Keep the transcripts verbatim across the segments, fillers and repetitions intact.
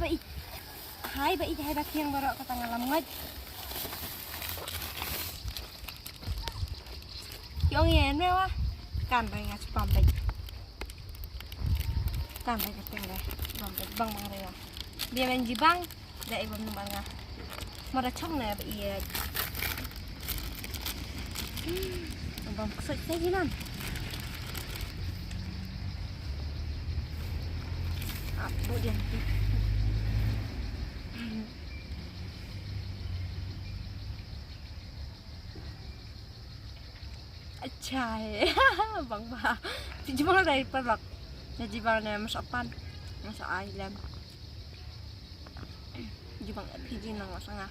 Ba i. Hai ba i, hai ba kiang baroh kata nga lam ngot. Yong yen me wa. Kan ba nga chupam ba i. Kan ba ka teng re. Bang ba bang bang re wa. Bia men jibang. Da i bam number nga. Mara chong na ba i. Bam ksoi ksoi jinan. Ah, bu dia. Acha hai. Bang ba. Phi jibang dei paralok. Nga jibang ne masa pan. Masa ai lem. Jibang phi jinang masa nga.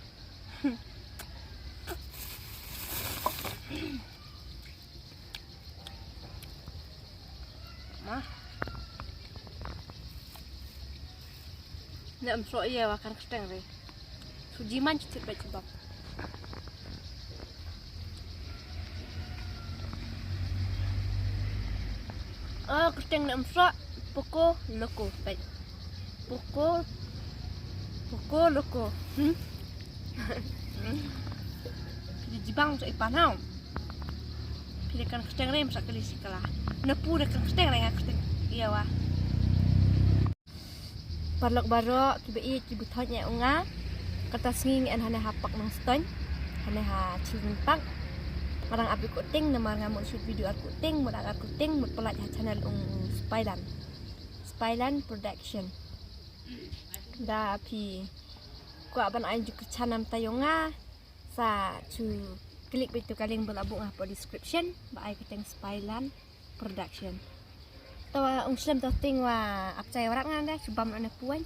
Ma. Ne em so ia wa kan kyrteng re. Suji man chitit ba chibab. Oh, kyrteng ne em so. Poco Loco. Baik. Poco. Poco Loco. Hmm? Phi jibang so i panau. Phi da kan kyrteng re masa kali sikala. Na pu da kan kyrteng re nga kyrteng. Ia wa. Paralok baroh kiba ïeit kiba thoh ïa u nga. Kata sngi ngi en hane ha park Nongstoiñ. Hane ha children park. Nga dang ap ïa kyrteng namar nga mut shoot video ar kyrteng, mut ar kyrteng, mut pynlait ha channel u Spylan. Spylan Production. Da phi kwah ban ai ju kyrchan namta ïa u nga. Sa chu klik beit tu ka link ba la buh nga hapoh description ba ai kyrteng Spylan Production. Tawa ung slem tawa ting wa ap chai warat ngan da chu bam na puan.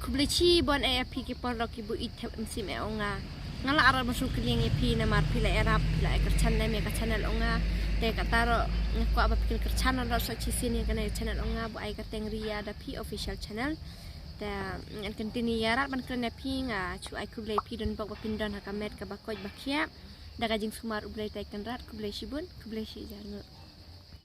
Khublei shibun eh ïa phi ki paralok kiba ïeit thep em sim eh ong nga. Nga la arap ba shu kylliang ïa phi namar phi la ïarap phi la ai kyrchan lem ïa ka channel ong nga. Te kata ruh nga kwah ba phi kyrchan ruh sa shisien ïa kane channel ong nga ba ai kyrteng Ria da phi official channel. Te ngan continue ïarap ban kren ïa phi nga shu ai khublei phi don bok ba phin don ha ka met kaba koit ba khiah. Da ka jingsumar U Blei te Kynrad khublei shibun khublei shihajar nguh.